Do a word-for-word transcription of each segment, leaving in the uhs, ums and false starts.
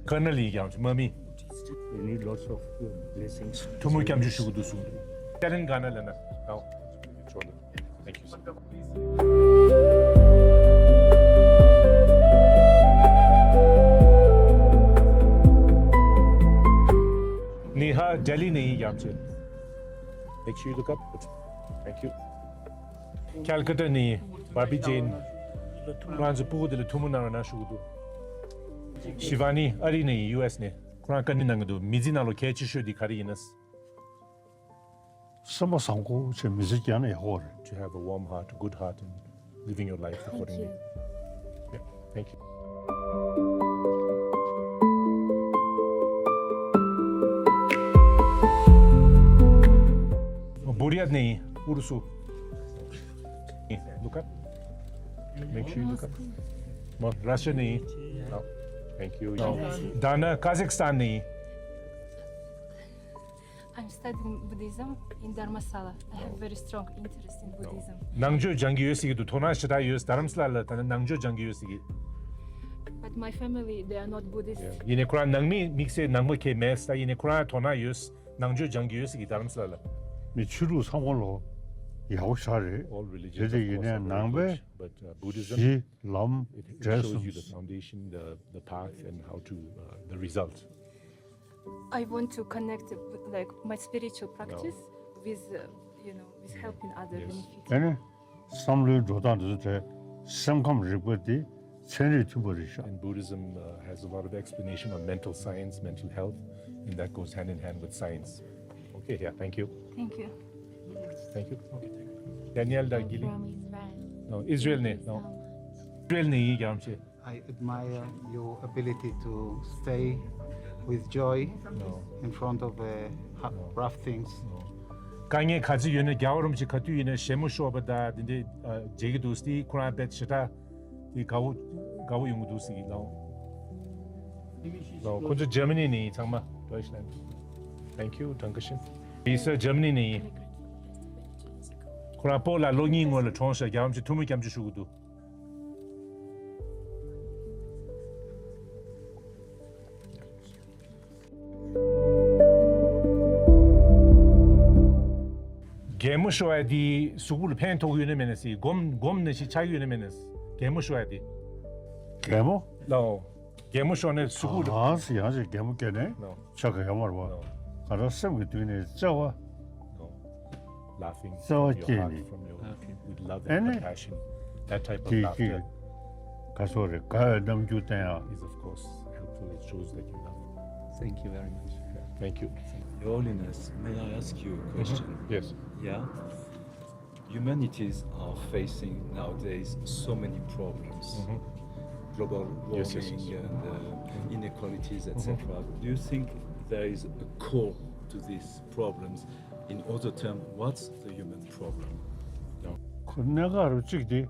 ཀར་ནལ་ཡིན་ཀྱང་མ་མི། You need lots of uh, blessings. ཐུགས་སྨོན་སྐྱབས་འཇུག་ཞུ་གི་འདུག་གསུངས། ཏེ་རིན་ག་ན་ལ་ན། Now. Thank you, sir. ནི་ཧ་ལྡི་ལི་ནས་ཡིན་ཀྱང་ཆེ། Make sure you look up. Thank you. ཁལ་ཀ་ཏ་ནས་བྷར་བི་ཇེན། ཁོ་རང་ཚོ་སྤུ་གུ་དེ་ལ་ཐུགས་སྨོན་གནང་རོགས་གནང་ཞུ་གི་འདུག་ཤི་ཝ་ནི་ཨ་རི་ནས་ཡིན། ཡུ་ཨེས་ནས། ཁོ་རང་བཀའ་འདྲི་གནང་གི་འདུག་མི་ཚེ་ནང་ལ་གལ་ཆེ་ཤོས་དེ་ག་རེ་ཡིན་ན། སེམས་པ་བཟང་པོ་བྱས་མི་ཚེ་བསྐྱལ་ན་ཡག་པོ་རེད། To have a warm heart, a good heart, and living your life accordingly. Yeah, thank you. Burya ནས་ཨུ་རུ་སུ། Look up. Make sure you look up. Russia ནས། Oh, thank you. ད་ནི་Kazakhstan ནས། I'm studying Buddhism in Dharamsala. I have very strong interest in Buddhism. ནང་ཆོས་སྦྱང་གི་ཡོད་ཟེར་གྱི་འདུག་དོ་སྣང་ཞེ་དྲག་ཡོད། རྡ་རམ་ས་ལ་ལ་ད་ནི་ནང་ཆོས་སྦྱང་གི་ཡོད་ཟེར་གྱི། But my family, they are not Buddhist. ཡིན་ནའི་ཁོ་རང་ནང་མི་དམིགས་བསལ་ནང་པ་གང་མེད་ས། ཡིན་ནའི་ཁོ་རང་དོ་སྣང་ཡོད། ནང་ཆོས་སྦྱང་གི་ཡོད་ཟེར་གྱི་རྡ་རམ་ས་ལ་ལ། མི་ཆོས་ལུགས་ཚང་མ་ལོ་ཡག་པོ་ཞེ་དྲག་རེད། All religions, of course, are very good, but, uh, Buddhism, uh, has a lot of explanation on mental science, mental health, and how to, uh, the result. ཡོད་དེ་ཡིན་ནའི་ནང་པའི་གཞི་ལམ་འབྲས་གསུམ། I want to connect, like, my spiritual practice with, uh, you know, with helping other benefits. ཨ་ནི་བསམ་བློའི་འགྲོ་སྟངས་འདི་ཚོ་དེ་སེམས་ཁམས་རིག་པ་འདི་ཚན་རིག་མཐུན་པ་རེད་ཤག And Buddhism, uh, has a lot of explanation on mental science, mental health, and that goes hand in hand with science. Okay, yeah, thank you. Thank you. Thank you. Okay, thank you. Daniel da Gili. From Israel. No, Israel ne, no. Israel ne yi yam che. I admire your ability to stay with joy in front of uh, ha- rough things. དཀའ་ངལ་ག་ཚོད་ཡོད་ན་རྒྱལ་བ་རིན་པོ་ཆེ་ག་དུས་ཡིན་ན་ཞལ་མོ་ཤོར་བ་དང་དེ་འདྲའི་མཇལ་གྱི་འདུག་དེ་ཁོ་རང་དཔེ་ཞེ་དྲག་དེ་དགའ་བོ་དགའ་བོ་ཡོང་གི་འདུག་ཟེར་གྱི་ལའོ། ལའོ་ཁོ་ཚོ་ཇར་མ་ནི་ནས་ཡིན་ཚང་མ། Deutschland. Thank you, Dankeschön. ཡིན་ས་ཇར་མ་ནི་ནས་ཡིན། ཁོ་རང་སྤོ་ལགས་ལོ་གཉིས་སྔོན་ལ་གྲོངས་ཤག་རྒྱལ་བ་རིན་པོ་ཆེ་ཐུགས་སྨོན་སྐྱབས་འཇུག་ཞུ་གི་འདུག་གད་མོ་ཤོར་ཡ་དེ་གཟུགས་པོ་ལ་ཕན་ཐོགས་ཡོད་ན་མེད་ན་ཟེར། སྒོམ་སྒོམ་ནང་བཞིན་ཆགས་ཡོད་ན་མེད་ན་ཟེར། གད་མོ་ཤོར་ཡ་དེ། གད་མོ། ལའོ། གད་མོ་ཤོར་ནས་གཟུགས་པོ་ལ། ཨ་ཡང་ཅིག་གད་མོ་བཀལ་ནས་ལའོ། ཆགས་ཀྱི་ཡོད་མ་རེད་པ། ལའོ། ག་ད་སེམས་ཀྱི་དུས་ནས་བརྩེ་བ། Laughing བརྩེ་བ་from your སྐྱེས་heart, ནས། From your, with love and compassion, that type of laughter དེ་ཅིག་ག་སོགས་རེད། དགའ་བའི་རྣམ་འགྱུར་བསྟན་ཡ། Is, of course, helpful. It shows that you love. Thank you very much. Thank you. Your Holiness, may I ask you a question? Yes. Yeah. Humanities are facing nowadays so many problems. Global warming, yes, yes, yes, and uh, inequalities, et cetera. Do you think there is a core to these problems? In other terms, what's the human problem? ཁོ་གནད་འགག་རུ་གཅིག་དེ་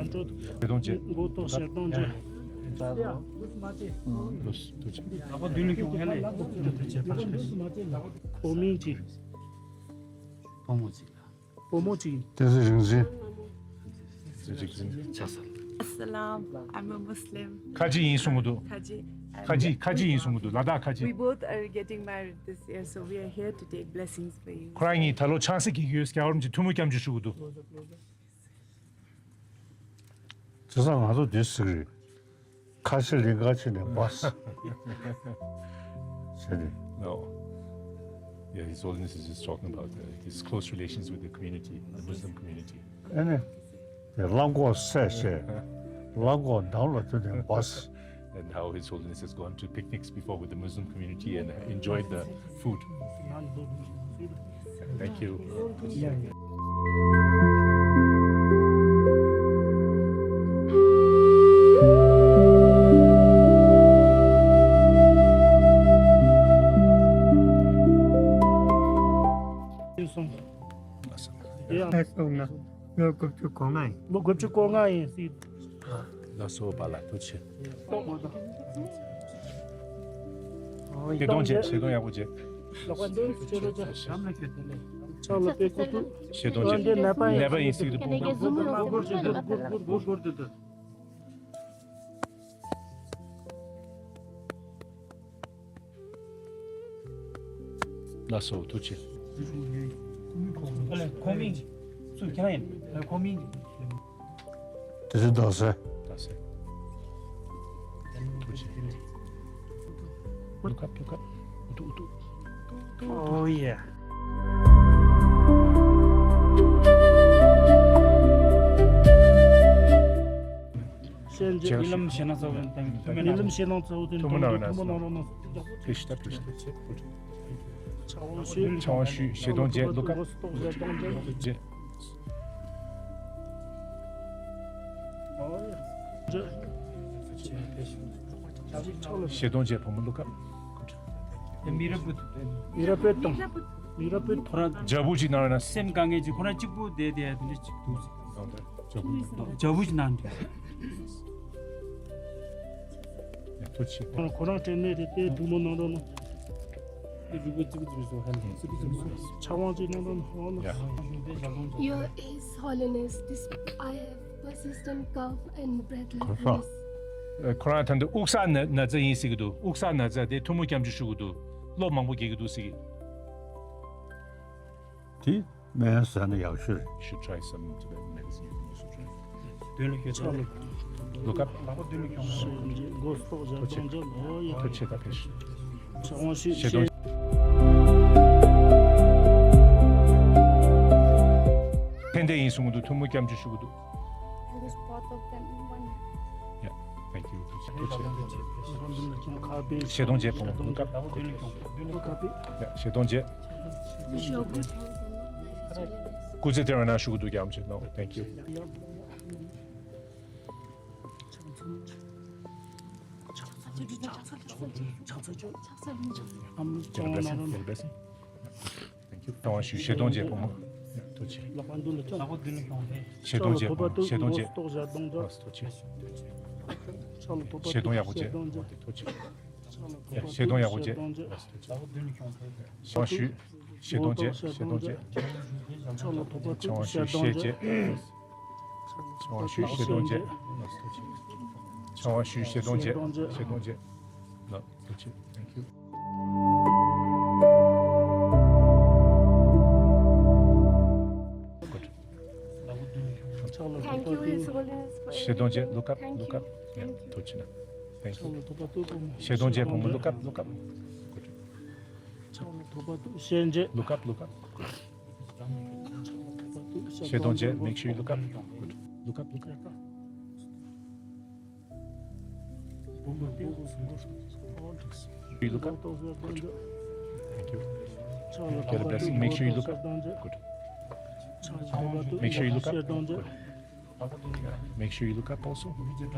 ང་ཚོ་དེ་དོན་བྱེད། མགོ་ཐོག་ཤེར་གཏོང་བྱེད། ལོས་ཐུགས་རྗེ་ཆེ། ཁོ་མིང་ཅི། བུ་མོ་ཅི། བུ་མོ་ཅི། བསྟན་འཛིན་རིག་འཛིན། རིག་འཛིན། ཆ་ས། Assalam, I'm a Muslim. ཁ་ཅིག་ཡིན་གསུང་གི་འདུག Kaji, ཁ་I'm, ཅིག་ཁ་ཅིག་ཡིན་གསུང་གི་འདུག་ལ་དྭགས་ཁ་ཅིག we both are getting married this year, so we are here to take blessings for you. ཁོ་རང་གཉིས་ད་ལོ་ཆང་ས་གི་གི་ཡོད། སྐྱབས་རོམ་གྱི་ཐུགས་སྨོན་སྐྱབས་འཇུག་ཞུ་གི་འདུག་བྱས་ཙང་ང་ཚོ་འདི་ཟེར་གི་རེད། ཁ་ཆེ་ལིང་ག་ཆེ་ནས་བ་ཟེར་ནས། No. Yeah, His Holiness is just talking about uh, his close relations with the community, the Muslim community. ཨ་ནི། དེ་གླང་གོག་བསད་བྱས། གླང་གོག་འདམ་ལ་བཏུད་ནས་བ་ཟེར། And how His Holiness has gone to picnics before with the Muslim community and enjoyed the food. Thank you. ཡང་ལྷ་སོང་ན་ལོ་དགུ་བཅུ་གོ་ལྔ་ཡིན། ལོ་དགུ་བཅུ་གོ་ལྔ་ཡིན་སྲིད། ལགས་སོ་པཱ་ལགས། ཐུགས་རྗེ་ཆེ། ཞལ་གདོང་མཇལ། ཞལ་གདོང་ཡག་པོ་མཇལ། ལག་པ་འདི་ཕྱི་རོལ་ཅན། ཕྱག་ལ་དཔེ་ཀུ་ཏུ། ཞལ་གདོང་མཇལ། འདི་ནད་པ་ཡིན། ནད་པ་ཡིན་སྲིད་དུ་སྤུངས། སྒུར་སྒུར་སྒུར་སྒུར་སྒུར་སྒུར་སྒུར་སྒུར་སྒུར། ལགས་སོ། ཐུགས་རྗེ་ཆེ། ཨ་ལས། ཁོང་མིང་སུ་ཁྱེད་རང་ཡིན། ཨ་ལས། ཁོང་མིང་། This is Dawson. Dawson. Look up, look up. Oh yeah. གསན་རྗེས། རྨི་ལམ་ཞེད་སྣང་ཚ་བོ་དེ་དང་། རྨི་ལམ་ཞེད་སྣང་ཚ་བོ་དེ་དང་། ཐུགས་མོ་གནང་རོགས་གནང་། ཕེབས་ཤིག་ད། ཕེབས་ཤིག་ད། ཕྱག་དབང་ཞུ། ཕྱག་དབང་ཞུ། ཞལ་གདོང་མཇལ། བློ་ཁ། མཇལ། ཞལ་གདོང་མཇལ། བུ་མོ་བློ་ཁ། མི་རབས་པོ། མི་རབས་པོ་དང་། མི་རབས་པོ་ཁོ་རང་། ཇ་བུ་ཅིག་གནང་རོགས་གནང་། སེམས་དཀའ་ངལ་ཅིག་ཁོ་རང་གཅིག་པུ་བསྡད་དེ་དེ་འདྲ་ཅིག་འདུག་ཇ་བུ་ཅིག་གནང་དུས། ཡ། ཐུགས་རྗེ་ཆེ། ཁོ་རང་ཁྲེལ་མེད་རེད་དེ། ཐུགས་མོ་གནང་རོགས་གནང་། ཕྱག་དབང་ཅིག་གནང་རོགས་གནང་། ཡ། Your His Holiness, this, I have persistent cough and breathlessness. ཁོ་རང་ད་འདི་དབུགས་བསགས་ན་ན་ཚ་ཡིན་ཟེར་གྱི་འདུག་དབུགས་བསགས་ན་ཚ་དེ་ཐུགས་མོ་སྐྱབས་འཇུག་ཞུ་གི་འདུག་གློ་མང་པོ་རྒྱག་གི་འདུག་ཟེར་གྱི། དེ་སྨན་ཟ་ན་ཡག་ཤོས་རེད། Should try some Tibetan medicine. Look up. ཐུགས་རྗེ་ཆེ། ད་ཕེབས་ཤིག་ཞལ་གདོང་། ཕན་བདེ་ཡིན་གསུང་གི་འདུག་ཐུགས་མོ་སྐྱབས་འཇུག་ཞུ་གི་འདུག Yeah, thank you. ཐུགས་རྗེ་ཆེ། ཞལ་གདོང་མཇལ། བུ་མོ། Look up. Yeah, ཞལ་གདོང་མཇལ། སྐུ་ཚེ་བརྟན་པ་གནང་ཞུ་གི་འདུག་རྒྱ་མཚོ། No, thank you. Get a blessing, get a blessing. Thank you. ཐུགས་རྗེ་ཆེ། ཞལ་གདོང་མཇལ། བུ་མོ། ཐུགས་རྗེ་ཆེ། ཞལ་གདོང་མཇལ། བུ་མོ། ཞལ་གདོང་མཇལ། ཐུགས་རྗེ་ཆེ། ཞལ་གདོང་ཡག་པོ་མཇལ། ཐུགས་རྗེ་ཆེ། ཞལ་གདོང་ཡག་པོ་མཇལ། ཞལ་གདོང་ཞུ། ཞལ་གདོང་མཇལ། ཞལ་གདོང་མཇལ། ཕྱག་དབང་ཞུ། ཞལ་མཇལ། ཕྱག་དབང་ཞུ། ཞལ་གདོང་མཇལ། ཕྱག་དབང་ཞུ། ཞལ་གདོང་མཇལ། ཞལ་གདོང་མཇལ། ལགས་སོ། Thank you. Good. Thank you, His Holiness, for everything. ཞལ་གདོང་མཇལ། Look up, look up. Thank you. ཐུགས་རྗེ་ཆེ། Thank you. ཞལ་གདོང་མཇལ། བུ་མོ། Look up, look up. Good. ཕྱག་ལ་ཐོགས་པ་ཐུགས། ཞལ་མཇལ། Look up, look up. ཞལ་གདོང་མཇལ། Make sure you look up. Good. Look up, look up. You look up. Good. Thank you. Get a blessing. Make sure you look up. Good. Make sure you look up. Good. Make sure you look up also. Lift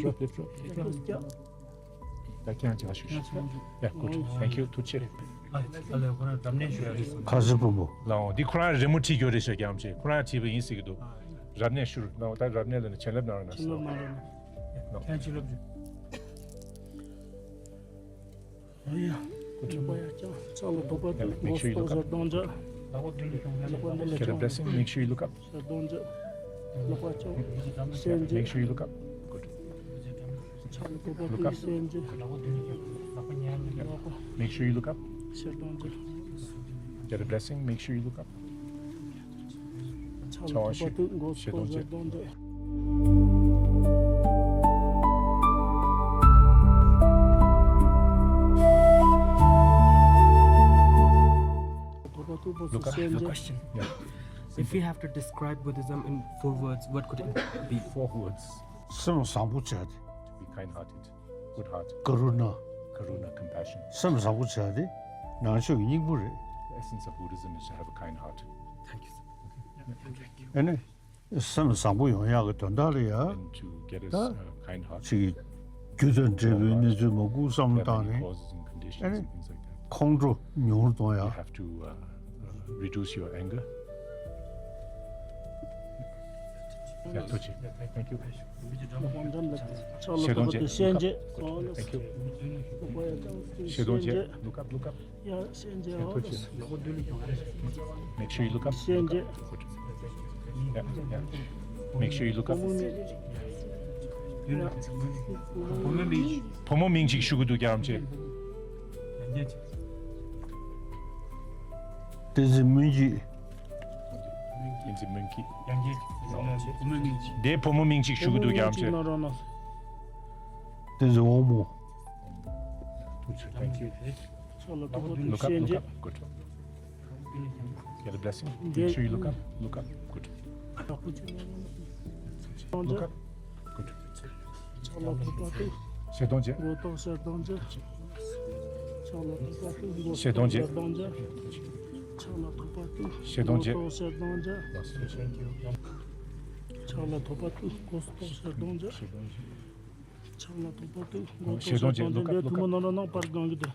up, lift up, lift up. ད་ཁྱེད་རང་ཅིག་ཞུ་ཤིག Yeah, good. Thank you. ཐུགས་རྗེ་ཆེ། ཁ་སེར་བུ་མོ། ལའོ། འདི་ཁོ་རང་རི་མོ་བྲིས་རྒྱུ་རེད་ཤག་རྒྱ་མཚོ། ཁོ་རང་བྲིས་པ་ཡིན་ཟེར་གྱི་འདུག་རབ་གནས་ཞུ། ལའོ། ད་རབ་གནས་ལ་ནི་བྱིན་རླབས་གནང་རོགས་གནང་། ཁྱེད་བྱིན་རླབས་ཞུ། ཨ་ཡ། ཕྱག་ལ་ཐོགས་པ་ཐུགས། Make sure you look up. ཞལ་གདོང་མཇལ། ལག་པ་འདི་ལ། Get a blessing. Make sure you look up. ཞལ་གདོང་མཇལ། ལག་པ་ཕྱག་ཞལ་མཇལ། Make sure you look up. Good. ཕྱག་ལ་ཐོགས་པ་ཐུགས། ཞལ་མཇལ། ལག་པ། Make sure you look up. ཞལ་གདོང་མཇལ། Get a blessing. Make sure you look up. ཕྱག་ལ་ཐོགས་པ་ཐུགས། ཞལ་གདོང་མཇལ། ཞལ་གདོང་མཇལ། Look up. Question. Yeah. If we have to describe Buddhism in four words, what could it be? Four words. སེམས་བཟང་པོ་བྱ་སྟེ། To be kind-hearted, good heart, ཀ་རུ་ཎ། Karuna, compassion. སེམས་བཟང་པོ་བྱ་སྟེ་ནང་ཆོས་ཀྱི་སྙིང་པོ་རེད། The essence of Buddhism is to have a kind heart. Thank you, sir. ཨ་ནི། སེམས་བཟང་པོ་ཡོང་ཡག་གི་དོན་དག་ལ་ཡ། And to get us ད་a kind heart, ཅིག་རྒྱུ་དང་འབྲས་བུའི་གནས་ཚུལ་མང་པོ་བསམ་བློ་བཏང་ནས། Causes and conditions ཨ་ནི། And things like that. ཁོང་ཁྲོ་ཉུང་རུ་གཏོང་ཡག You have to, uh, Reduce your anger. Yeah, ཐུགས་རྗེ་ཆེ། Thank you. ཕྱག་ལ་ཐོགས་པ་དེ་བཤད་རྗེས། Thank you. བཤད་རྗེས། Look up, look up. ཡ། བཤད་རྗེས། ཐུགས་རྗེ་ཆེ། Make sure you look up. བཤད་རྗེས། Good. Yeah, yeah. Make sure you look up. བུ་མོ་མིང་ཅིག་ཞུ་གི་འདུག་རྒྱལ་བ་རིན་པོ་ཆེ། ཏིན་ཙི་མུན་གྱི། ཏིན་ཙི་མུན་གྱི། དེ་བུ་མོ་མིང་ཅིག་ཞུ་གི་འདུག་རྒྱལ་བ་རིན་པོ་ཆེ། ཏིན་ཙི་དབང་མོ། Thank you. Look up, look up. Good. Get a blessing. Make sure you look up. Look up. Good. Look up. Good. ཕྱག་ལ་ཐོགས་པ་དེ། ཞལ་གདོང་མཇལ། མགོ་ཐོག་ཞལ་གདོང་མཇལ། ཕྱག་ལ་ཐོགས་པ་དེ། མགོ་ཞལ་གདོང་མཇལ། ཕྱག་ལ་ཐོགས་པ་དེ། ཞལ་གདོང་མཇལ། མགོ་ཐོག་ཞལ་གདོང་མཇལ། ཕྱག་ལ་ཐོགས་པ་དེ། མགོ་ཐོག་ཞལ་གདོང་མཇལ། ཕྱག་ལ་ཐོགས་པ་དེ། མགོ་ཐོག་ཞལ་གདོང་མཇལ། Look up, look up. ཐུན་མོང་ནང་རང་ནང་པར་སྒང་གི་དེ།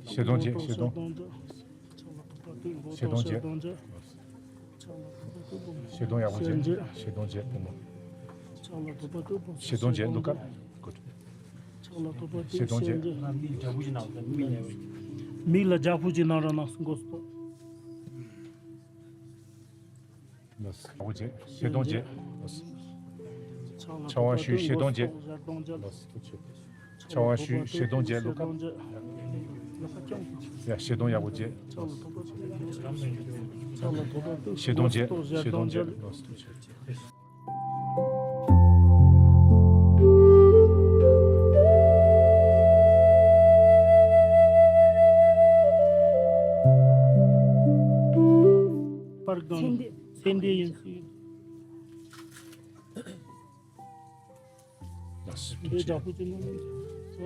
ཞལ་གདོང་མཇལ། ཞལ་གདོང་། ཞལ་གདོང་མཇལ། ཞལ་གདོང་ཡག་པོ་མཇལ། ཞལ་གདོང་མཇལ། བུ་མོ། ཞལ་གདོང་མཇལ། Look up. Good. ཞལ་གདོང་མཇལ། མིག་ལ་རྒྱ་ཕུག་ཅིག་གནང་རོགས་གནང་། མགོ་སྟོད། ལགས་སོ། ཞལ་གདོང་མཇལ། ཕྱག་དབང་ཞུ། ཞལ་གདོང་མཇལ། ལགས་སོ། ཐུགས་རྗེ་ཆེ། ཕྱག་དབང་ཞུ། ཞལ་གདོང་མཇལ། ལོ་ཀ། ཡ། ཞལ་གདོང་ཡག་པོ་མཇལ། ཞལ་གདོང་མཇལ། ཞལ་གདོང་མཇལ། ལགས་སོ། ཐུགས་རྗེ་ཆེ། པར་སྒང་ཚེ་འདས་ཡིན་ཟེར། ལགས་སོ། ཐུགས་རྗེ་ཆེ།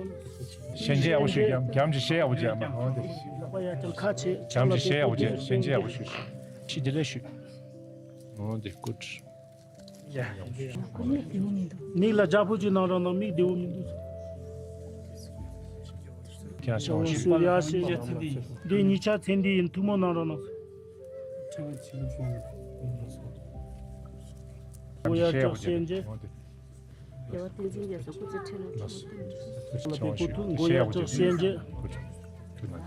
ཞལ་མཇལ་ཡག་པོ་ཞུ། རྒྱམ་རྒྱམ་གྱི་ཞལ་ཡག་པོ་མཇལ་མ། འོ་དེ། རྒྱམ་གྱི་ཞལ་ཡག་པོ་མཇལ། ཞལ་མཇལ་ཡག་པོ་ཞུ། ཞུ། ཞུ། དེ་ལས་ཞུ། འོ་དེ། Good. མིག་ལ་རྒྱ་ཕུག་ཅིག་གནང་རོགས་གནང་། མིག་བདེ་བོ་མི་འདུག་ཁྱེད་རང་ཕྱག་དབང་ཞུ། ཡ། ཞལ་མཇལ། འདི་གཉིས་ཆ་ཚེ་འདས་ཡིན། ཐུན་མོང་གནང་རོགས་གནང་། འོ་ཡ། ཞལ་མཇལ། རྒྱལ་བ་བསྟན་འཛིན་རྒྱ་མཚོ་སྐུ་ཚེ་ཁྲི་ལོ་ཁྲི་ལོ་བརྟན་པར་བཞུགས། ཞལ་མཇལ། བཀྲ་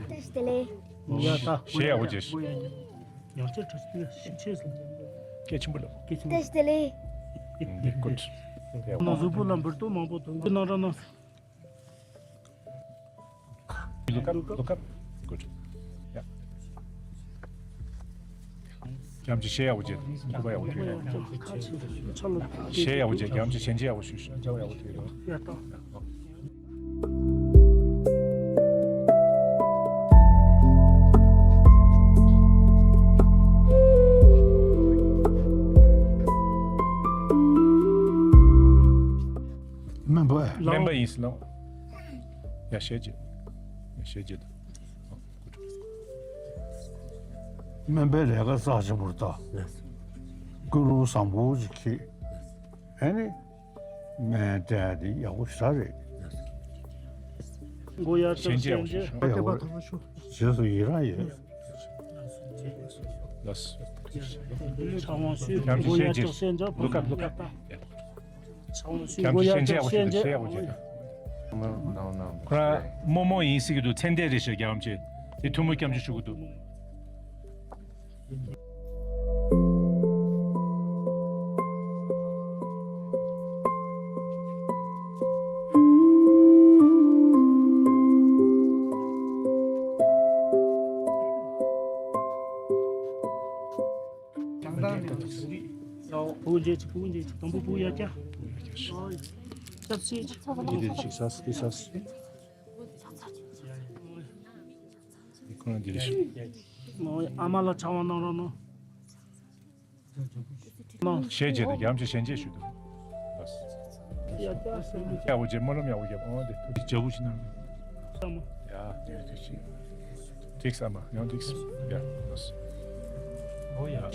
ཤིས་བདེ་ལེགས། ཡ། ད་ཞལ་ཡག་པོ་མཇལ། ཡང་བསྐྱར་བཀྲ་ཤིས་བདེ་ལེགས། ཞིབ་ཆེ་སོང་། སྐད་ཆེན་པོ་ལབ། སྐད་ཆེན་པོ། བཀྲ་ཤིས་བདེ་ལེགས། Good. ནང་གཟུགས་པོ་ལ་འབུར་ཏོག་མང་པོ་ཐོན་གྱི་གནང་རོགས་གནང་། Look up, look up. Good. Yeah. རྒྱམ་གྱི་ཞལ་ཡག་པོ་མཇལ། སྐུ་པར་ཡག་པོ་ཐོན་ཡོད། ཞལ་ཡག་པོ་མཇལ། རྒྱམ་གྱི་ཞལ་མཇལ་ཡག་པོ་ཞུ། ཞལ་མཇལ་ཡག་པོ་ཐོན་ཡོད། ཡ། ད། སྨན་པ། སྨན་པ་ཡིན་ཟེར་ལབ། ཡ། ཞལ་མཇལ། ཡ། ཞལ་མཇལ་དང་། སྨན་པའི་ལས་ཀ་རྩ་ཆེན་པོ་རེད་ད། ཀུན་སློང་བཟང་པོ་ཅིག་གིས། ཨ་ནི། སྨན་སྤྲད་དེ་ཡག་པོ་ཞེ་དྲག་རེད། མགོ་ཡར་བཏེགས་ཞལ་མཇལ། ཡག་པོ། རྗེས་སུ་ཡི་རང་ཡོད། ལགས་སོ། ཕྱག་དབང་ཞུས། མགོ་ཡར་བཏེགས་ཞལ་མཇལ། Look up, look up. ཕྱག་དབང་ཞུས། མགོ་ཡར་བཏེགས་ཞལ་མཇལ། ཁོ་རང་རྨོ་མོ་ཡིན་ཟེར་གྱི་འདུག་ཚེ་འདས་རེད་ཤག་རྒྱལ་བ་རིན་པོ་ཆེ། དེ་ཐུན་མོང་སྐྱབས་འཇུག་ཞུ་གི་འདུག་བུ་འཇལ་ཅིག་བུ་འཇལ་ཅིག་དང་པོ་བུ་ཡར་བཀྱག་ཅབ་སི་ཅིག་འདི་འདི་ཅིག་ཟ། འདི་ཟ། ཁོ་རང་འདི་རེད་ཤག་ཨ་མ་ལ་ཕྱག་དབང་གནང་རོགས་གནང་། ཞལ་མཇལ་དང་། རྒྱལ་བ་རིན་པོ་ཆེ་ཞལ་མཇལ་ཞུ་དང་། ཡག་པོ་བྱས། སྨོན་ལམ་ཡག་པོ་བརྒྱབ། འོ་དེ་ཐུགས་རྗེ་ཆེ།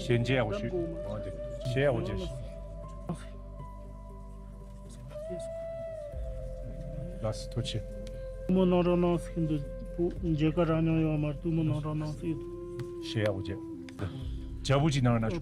ཞལ་མཇལ་ཡག་པོ་ཞུ། འོ་དེ་ཞལ་མཇལ་ཡག་པོ་ཞུ། ལགས་སོ། ཐུགས་རྗེ་ཆེ། ཐུན་མོང་གནང་རོགས་གནང་ཟེར་གྱི་འདུག་བུ་མཇལ་ཁ་རག་མྱོང་ཡོད་མ་རེད། ཐུན་མོང་གནང་རོགས་གནང་ཟེར་གྱི་འདུག་ཞེས་ཡག་པོ་བྱས། ཇ་བུ་ཅིག་གནང་རོགས་གནང་ཞུ།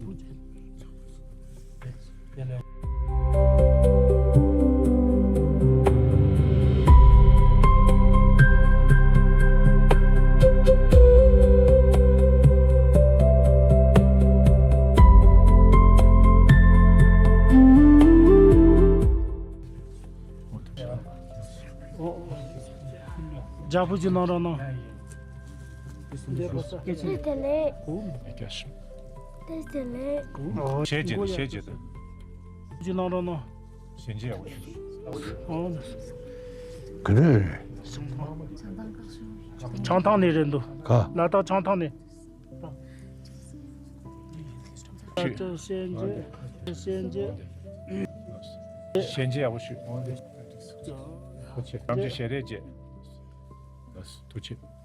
ཇ་བུ་ཅིག་གནང་རོགས་གནང་། བཀྲ་ཤིས་བདེ་ལེགས། བཀྲ་ཤིས་བདེ་ལེགས། ཞལ་མཇལ་དང་། ཞལ་མཇལ་དང་། ཅིག་གནང་རོགས་གནང་། ཞལ་མཇལ་ཡག་པོ་ཞུ། ཨོ། ག་རེ་རེད། བྱང་ཐང་ནས་རེད་འདུག་ག་ལ་དྭགས་བྱང་ཐང་ནས། ཞལ་མཇལ། ཞལ་མཇལ། ཞལ་མཇལ་ཡག་པོ་ཞུ། ཐུགས་རྗེ་ཆེ། རང་ཚོའི་ཞལ་རས་མཇལ། ཐུགས་རྗེ་ཆེ།